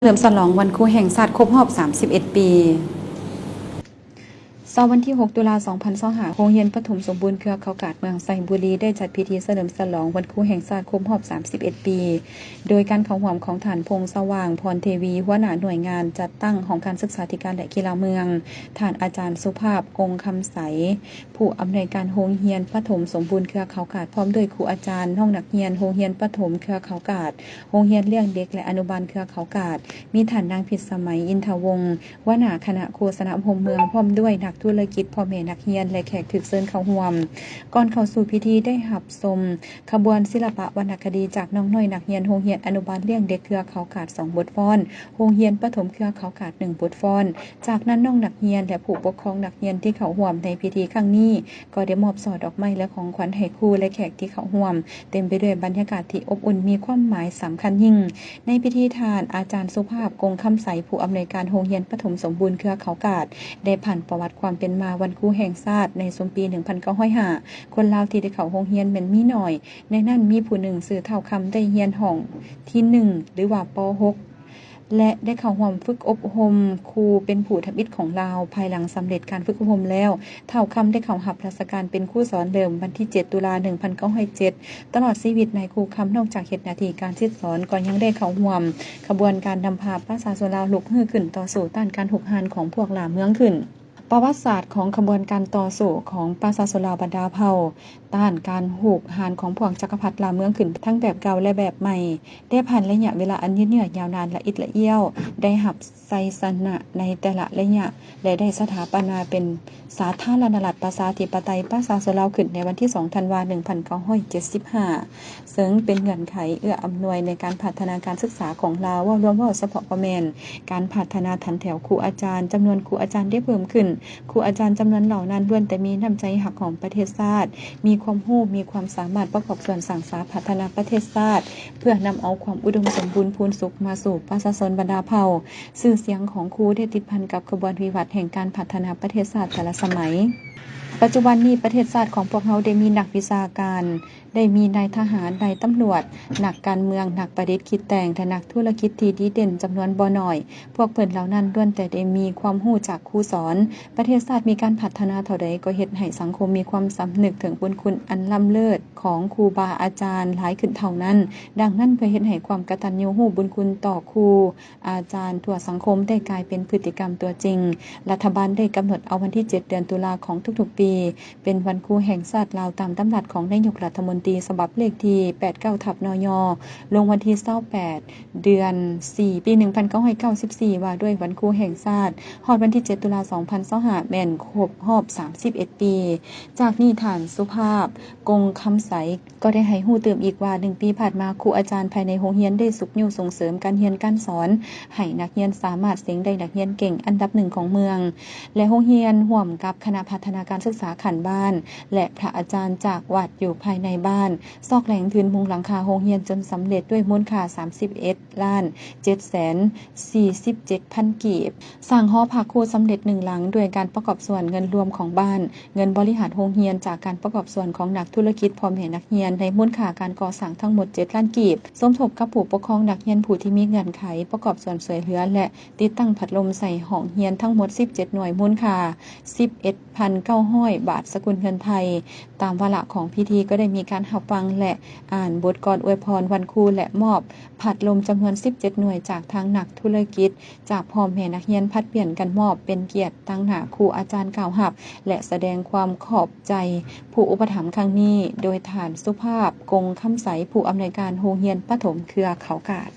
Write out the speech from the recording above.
ສະເຫຼີມສະຫຼອງວັນຄູແຫ່ງຊາດຄົບຮອບສາມສິບເອັດປີ. ເຊົ້າວັນທີຫົກ ຕຸລາ ສອງພັນຊາວຫ້າ ໂຮງຮຽນປະຖົມສົມບູນເຄືອເຂົາກາດເມືອງໄຊບູລີ ໄດ້ຈັດພິທີສະເຫຼີມສະຫຼອງວັນຄູແຫ່ງຊາດຄົບຮອບສາມສິບເອັດປີ ໂດຍການເຂົ້າຮ່ວມຂອງທ່ານ ພົງສະຫວ່າງ ພອນເທວີ ຫົວໜ້າໜ່ວຍງານຈັດຕັ້ງຫ້ອງການສຶກສາທິການ ແລະ ກິລາເມືອງ, ທ່ານອາຈານ ສຸພາບ ກົງຄຳໃສ ຜູ້ອຳນວຍການໂຮງຮຽນປະຖົມສົມບູນເຄືອເຂົາກາດ ພ້ອມດ້ວຍຄູອາຈານ, ນ້ອງນັກຮຽນໂຮງຮຽນປະຖົມເຄືອເຂົາກາດ, ໂຮງຮຽນລ້ຽງເດັກ ແລະ ອະນຸບານເຄືອເຂົາກາດ, ມີທ່ານນາງ ພິດສະໄໝ ອິນທະວົງ ຫົວໜ້າຄະນະໂຄສະນາອົບຮົມເມືອງ ພ້ອມດ້ວຍນັກທຸລະກິດ, ພໍ່ແມ່ນັກຮຽນ ແລະ ແຂກຖືກເຊີນເຂົ້າຮ່ວມ. ກ່ອນເຂົ້າສູ່ພິທີ ໄດ້ຮັບຊົມຂະບວນສິລະປະວັນນະຄະດີຈາກນ້ອງນ້ອຍນັກຮຽນໂຮງຮຽນອະນຸບານລ້ຽງເດັກເຄືອເຂົາກາດສອງບົດຟ້ອນ, ໂຮງຮຽນປະຖົມເຄືອເຂົາກາດໜຶ່ງບົດຟ້ອນ. ຈາກນັ້ນ ນ້ອງນັກຮຽນ ແລະ ຜູ້ປົກຄອງນັກຮຽນທີ່ເຂົ້າຮ່ວມໃນພິທີຄັ້ງນີ້ ກໍໄດ້ມອບຊ່ອດອກໄມ້ ແລະ ຂອງຂວັນໃຫ້ຄູ ແລະ ແຂກທີ່ເຂົ້າຮ່ວມ, ເຕັມໄປດ້ວຍບັນຍາກາດທີ່ອົບອຸ່ນ ມີຄວາມໝາຍສຳຄັນຍິ່ງ. ໃນພິທີ ທ່ານອາຈານ ສຸພາບ ກົງຄຳໃສ ຜູ້ອຳນວຍການໂຮງຮຽນປະຖົມສົມບູນເຄືອເຂົາກາດ ໄດ້ຜັນປະຫວັດຄວາມເປັນມາວັນຄູແຫ່ງຊາດໃນຊຸມປີໜຶ່ງພັນເກົ້າຮ້ອຍຫ້າ ຄົນລາວທີ່ໄດ້ເຂົ້າໂຮງຮຽນແມ່ນມີໜ້ອຍ, ໃນນັ້ນມີຜູ້ໜຶ່ງຊື່ທ້າວຄຳ ໄດ້ຮຽນຫ້ອງທີໜຶ່ງ ຫຼືວ່າ ປໍຫົກ ແລະ ໄດ້ເຂົ້າຮ່ວມຝຶກອົບຮົມຄູເປັນຜູ້ທຳອິດຂອງລາວ. ພາຍຫຼັງສຳເລັດການຝຶກອົບຮົມແລ້ວ, ທ້າວຄຳໄດ້ເຂົ້າຮັບລາຊະການເປັນຄູສອນເລີ່ມວັນທີເຈັດ ຕຸລາ ໜຶ່ງພັນເກົ້າຮ້ອຍເຈັດ. ຕະຫຼອດຊີວິດ ນາຍຄູຄຳ ນອກຈາກເຮັດໜ້າທີ່ການສິດສອນ, ກໍຍັງໄດ້ເຂົ້າຮ່ວມຂະບວນການນຳພາປະຊາຊົນລາວລຸກຮືຂຶ້ນຕໍ່ສູ້ຕ້ານການຮຸກຮານຂອງພວກລ່າເມືອງຂຶ້ນ. ປະຫວັດສາດຂອງຂະບວນການຕໍ່ສູ້ຂອງປະຊາຊົນລາວບັນດາເຜົ່າ ຕ້ານການຮຸກຮານຂອງພວກຈັກກະພັດລ່າເມືອງຂຶ້ນ ທັງແບບເກົ່າ ແລະ ແບບໃໝ່ ໄດ້ຜ່ານໄລຍະເວລາອັນຍືດເຍື້ອຍາວນານ ລະອິດລະອ້ຽວ, ໄດ້ຮັບໄຊຊະນະໃນແຕ່ລະໄລຍະ ແລະ ໄດ້ສະຖາປະນາເປັນສາທາລະນະລັດປະຊາທິປະໄຕປະຊາຊົນລາວຂຶ້ນໃນວັນທີສອງ ທັນວາ ໜຶ່ງພັນເກົ້າຮ້ອຍເຈັດສິບຫ້າ ເຊິ່ງເປັນເງື່ອນໄຂເອື້ອອຳນວຍໃນການພັດທະນາການສຶກສາຂອງລາວ ເວົ້າລວມ ເວົ້າສະເພາະ ກໍແມ່ນການພັດທະນາຖັນແຖວຄູອາຈານ, ຈຳນວນຄູອາຈານໄດ້ເພີ່ມຂຶ້ນ. ຄູອາຈານຈຳນວນເຫຼົ່ານັ້ນ ລ້ວນແຕ່ມີນ້ຳໃຈຮັກຂອງປະເທດຊາດ, ມີຄວາມຮູ້, ມີຄວາມສາມາດປະກອບສ່ວນສ້າງສາພັດທະນາປະເທດຊາດ, ເພື່ອນຳເອົາຄວາມອຸດົມສົມບູນພູນສຸກມາສູ່ປະຊາຊົນບັນດາເຜົ່າ. ຊື່ສຽງຂອງຄູໄດ້ຕິດພັນກັບຂະບວນວິວັດແຫ່ງການພັດທະນາປະເທດຊາດແຕ່ລະສະໄໝ. ປັດຈຸບັນນີ້ ປະເທດຊາດຂອງພວກເຮົາໄດ້ມີນັກວິຊາການ, ໄດ້ມີນາຍທະຫານ, ນາຍຕຳຫຼວດ, ນັກການເມືອງ, ນັກປະດິດຄິດແຕ່ງ ແລະ ນັກທຸລະກິດທີ່ດີເດັ່ນຈຳນວນບໍ່ໜ້ອຍ. ພວກເພິ່ນເຫຼົ່ານັ້ນລ້ວນແຕ່ໄດ້ມີຄວາມຮູ້ຈາກຄູສອນ. ປະເທດຊາດມີການພັດທະນາເທົ່າໃດ ກໍເຮັດໃຫ້ສັງຄົມມີຄວາມສຳນຶກເຖິງບຸນຄຸນອັນລ້ຳເລີດຂອງຄູບາອາຈານຫຼາຍຂຶ້ນເທົ່ານັ້ນ. ດັ່ງນັ້ນ, ເພື່ອເຮັດໃຫ້ຄວາມກະຕັນຍູຮູ້ບຸນຄຸນຕໍ່ຄູ ອາຈານທົ່ວສັງຄົມໄດ້ກາຍເປັນພຶດຕິກຳຕົວຈິງ, ລັດຖະບານໄດ້ກຳນົດເອົາວັນທີເຈັດ ເດືອນຕຸລາຂອງທຸກໆປີ ເປັນວັນຄູແຫ່ງຊາດລາວ ຕາມດຳລັດຂອງນາຍົກລັດຖະມົນຕີ ສະບັບເລກທີ ແປດເກົ້າ ທັບ ນຍ ລົງວັນທີ ຊາວແປດ ເດືອນສີ່ ປີ ໜຶ່ງພັນເກົ້າຮ້ອຍເກົ້າສິບສີ່ ວ່າດ້ວຍວັນຄູແຫ່ງຊາດ. ຮອດວັນທີ ເຈັດ ຕຸລາ ສອງພັນຊາວຫ້າ ແມ່ນຄົບຮອບ ສາມສິບເອັດ ປີ. ຈາກນີ້ ທ່ານ ສຸພາບ ກົງຄຳໃສ ກໍໄດ້ໃຫ້ຮູ້ຕື່ມອີກວ່າ ໜຶ່ງປີຜ່ານມາ ຄູອາຈານພາຍໃນໂຮງຮຽນໄດ້ຊຸກຍູ້ສົ່ງເສີມການຮຽນການສອນ ໃຫ້ນັກຮຽນສາມາດເສັງໄດ້ນັກຮຽນເກັ່ງອັນດັບໜຶ່ງຂອງເມືອງ ແລະ ໂຮງຮຽນຮ່ວມກັບຄະນະພັດທະນາການສຶກສາຂັ້ນບ້ານ ແລະ ພະອາຈານຈາກວັດຢູ່ພາຍໃນບ້ານ ຊອກແຫຼງທຶນມຸງຫຼັງຄາໂຮງຮຽນຈົນສຳເລັດ ດ້ວຍມູນຄ່າ ສາມສິບເອັດລ້ານເຈັດແສນສີ່ສິບເຈັດພັນກີບ. ສ້າງຫໍພັກຄູສຳເລັດໜຶ່ງຫຼັງ ດ້ວຍການປະກອບສ່ວນເງິນລວມຂອງບ້ານ, ເງິນບໍລິຫານໂຮງຮຽນຈາກການປະກອບສ່ວນຂອງນັກທຸລະກິດ, ພໍ່ແມ່ນັກຮຽນ ໃນມູນຄ່າການກໍ່ສ້າງທັງໝົດເຈັດລ້ານກີບ, ສົມທົບກັບຜູ້ປົກຄອງນັກຮຽນຜູ້ທີ່ມີເງື່ອນໄຂປະກອບສ່ວນຊ່ວຍເຫຼືອ ແລະ ຕິດຕັ້ງພັດລົມໃສ່ຫ້ອງຮຽນທັງໝົດສິບເຈັດໜ່ວຍ ມູນຄ່າສິບເອັດພັນເກົ້າຮ້ອຍບາດ ສະກຸນເງິນໄທ. ຕາມວາລະຂອງພິທີກໍໄດ້ມີການຮັບຟັງ ແລະ ອ່ານບົດກອນອວຍພອນວັນຄູ ແລະ ມອບພັດລົມຈຳນວນສິບເຈັດໜ່ວຍຈາກທາງນັກທຸລະກິດ. ຈາກພໍ່ແມ່ນັກຮຽນຜັດປ່ຽນກັນມອບເປັນກຽດຕາງໜ້າຄູອາຈານກ່າວຮັບ ແລະ ສະແດງຄວາມຂອບໃຈຜູ້ອຸປະຖຳຄັ້ງນີ້ ໂດຍທ່ານ ສຸພາບ ກົງຄຳໃສ ຜູ້ອຳນວຍການໂຮງຮຽນປະຖົມເຄືອເຂົາກາດ.